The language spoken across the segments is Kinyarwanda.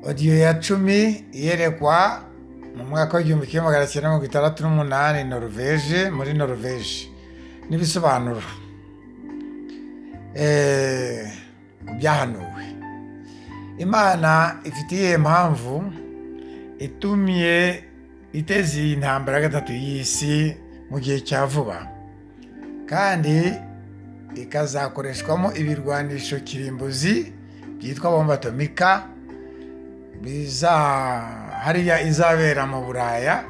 Audio ya 10, iyerekwa mu mwaka wa 1968, Norvege, muri Norvege, n'ibisobanuro ku byahanuwe. Imana ifite iyihe mpamvu itumye iteza iyi ntambara ya gatatu y'isi mu gihe cya vuba, kandi ikazakoreshwamo ibirwanisho kirimbuzi byitwa bombe atomika, biza hariya izabera mu Buraya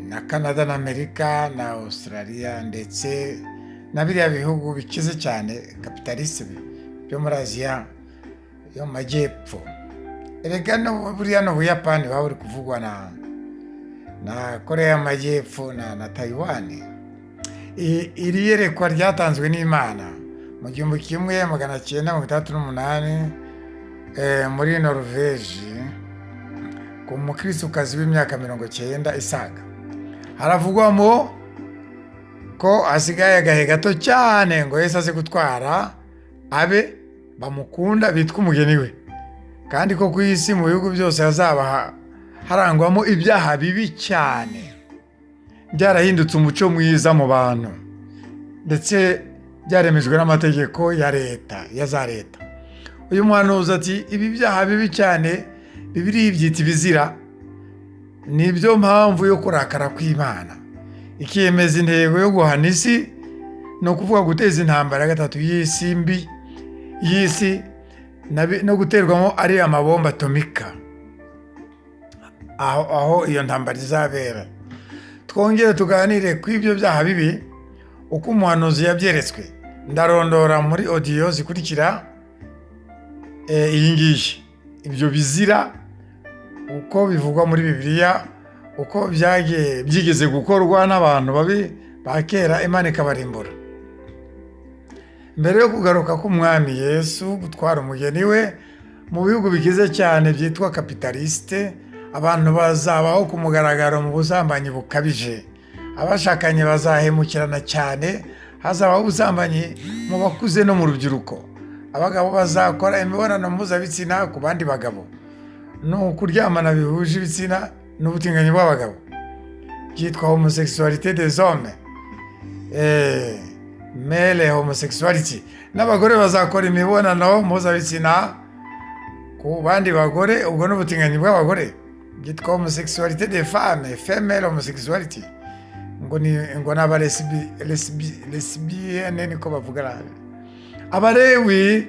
na Canada na Amerika na Australia, ndetse na biriya bihugu bikize cyane capitaliste byo muri Aziya yo mu Majyepfo? Erega buriya ni Ubuyapani buba buri kuvugwa na Korea y'Amajyepfo na Taiwan. Iri yerekwa ryatanzwe n'Imana mu 1968 muri Norvege ku mukristokazi w'imyaka 90 isaga. Haravugwamo ko hasigaye agahe gato cyane ngo Yesu aze gutwara abe bamukunda bitwa umugeni we, kandi ko ku isi mu bihugu byose hazaba harangwamo ibyaha bibi cyane, byarahindutse umuco mwiza mu bantu, ndetse byaremejwe n'amategeko ya leta, ya za leta. Uyu muhanuzi ati: "Ibi byaha bibi cyane, Bibiliya ibyita ibizira, nibyo mpamvu yo kurakara kw'Imana, ikiyemeza intego yo guhana isi, ni ukuvuga guteza intambara ya gatatu y'isi mbi y'isi no guterwamo ari amabomba atomika aho iyo ntambara izabera." Twongere tuganire ku ibyo byaha bibi uko umuhanuzi yabyeretswe. Ndarondora muri audio zikurikira iyi ngiyi ibyo bizira uko bivugwa muri Bibiliya, uko byagiye byigeze gukorwa n'abantu babi ba kera, Imana ikabarimbura. Mbere yo kugaruka k'Umwami Yesu gutwara umugeni we, mu bihugu bikize cyane byitwa capitaliste, abantu bazabaho ku mugaragaro mu busambanyi bukabije. Abashakanye bazahemukirana cyane, hazabaho ubusambanyi mu bakuze no mu rubyiruko. Abagabo bazakora imibonano mpuzabitsina ku bandi bagabo, ni ukuryamana bihuje ibitsina n'ubutinganyi bw'abagabo, byitwa homosexualité des hommes, male homosexuality. N'abagore bazakora imibonano mpuzabitsina ku bandi bagore, ubwo ni ubutinganyi bw'abagore, byitwa homosexualité des femmes, female homosexuality. Ngo ni aba lesbienne, niko bavuga nabi. Abalewi,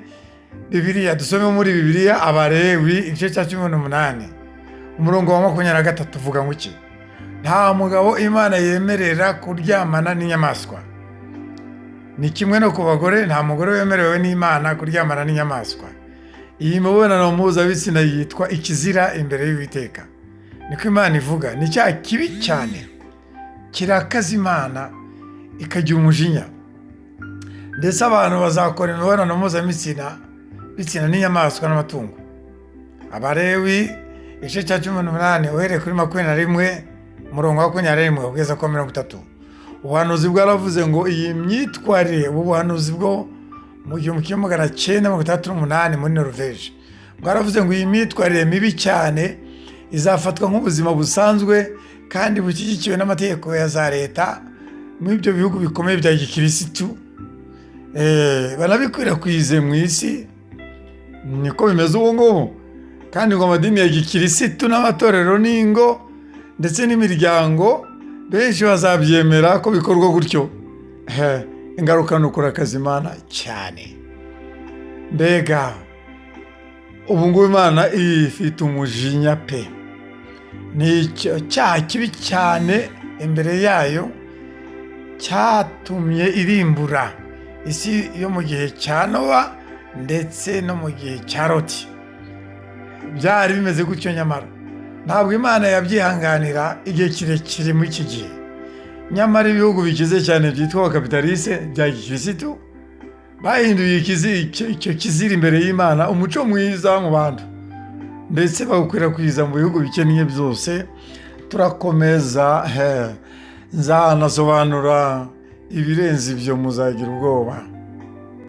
Bibiliya, dusome muri Bibiliya Abalewi igice cya 18, umurongo wa 23, uvuga ngo iki? Nta mugabo Imana yemerera kuryamana n'inyamaswa. Ni kimwe no ku bagore, nta mugore wemerewe n'Imana kuryamana n'inyamaswa. Iyi mibonano mpuzabitsina yitwa ikizira imbere y'Uwiteka, niko Imana ivuga. Ni icyaha kibi cyane kirakaza Imana ikagira umujinya. Ndetse abantu bazakora imibonano mpuzabitsina bitsina n'inyamaswa n'amatungo. Abalewi igice cya 18, uhereye kuri 21, umurongo wa 21 kugeza kuri 30. Ubuhanuzi bwaravuze ngo iyi myitwarire, ubu buhanuzi bwo mu 1968 muri Norvege bwaravuze ngo iyi myitwarire mibi cyane izafatwa nk'ubuzima busanzwe kandi bushyigikiwe n'amategeko ya za leta muri ibyo bihugu bikomeye bya gikirisitu, banabikwirakwize mu isi. Niko bimeze ubu ngubu. Kandi ngo amadini ya gikirisitu n'amatorero n'ingo ndetse n'imiryango, benshi bazabyemera ko bikorwa gutyo. Ingaruka ni ukurakaza Imana cyane. Mbega ubu ngubu Imana ifite umujinya pe! Ni icyo cyaha kibi cyane imbere yayo cyatumye irimbura isi yo mu gihe cya Nowa ndetse no mu gihe cya Loti. Byari bimeze gutyo, nyamara ntabwo Imana yabyihanganira igihe kirekire muri iki gihe. Nyamara ibihugu bikize cyane byitwa capitaliste bya gikirisitu bahinduye icyo kizira imbere y'Imana umuco mwiza mu bantu, ndetse bawukwirakwiza mu bihugu bikennye byose. Turakomeza, nzanasobanura ibirenze ibyo, muzagira ubwoba.